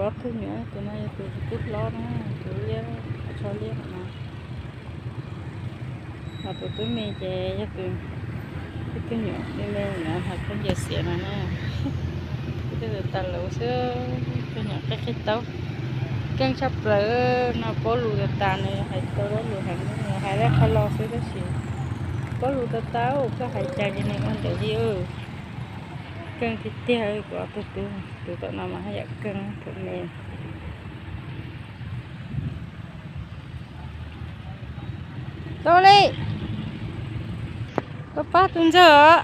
Ob tug nyuam, tus no yog tus tub hlob na, tus liab, tsho liab no. Ho tus tub me ces yog tus, ib tug nyuam me me no hais khaub ncaws xiav no na. Ib tug tas lawv xwb, tus nyuam qib qib taub. Keej tshaj plaws no, paub lus tas tas, nws hais tau dab lus heev, hais dab qhov los xwb tab sis paub lus tas tas, koj hais cas ces nws ua ntawd li. Keej tiag tiag, kuv ob tug tub, tus tom no mas haj yam keej thaum me. Tau li, pab pab tus ntxawg os.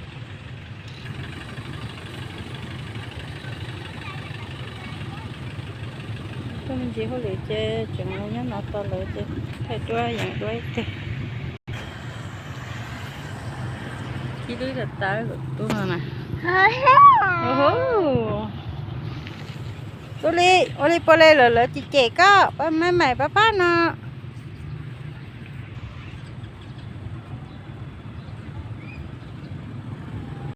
Tuaj me ntsis hauj lwm ces tseem nyob no tos lawv ces thaij duab yees duab ib teg. Ib lub tas tas tub no na. Tub li, ua li puas li lawm lawv cem cem koj, pab maj maim pab pab no.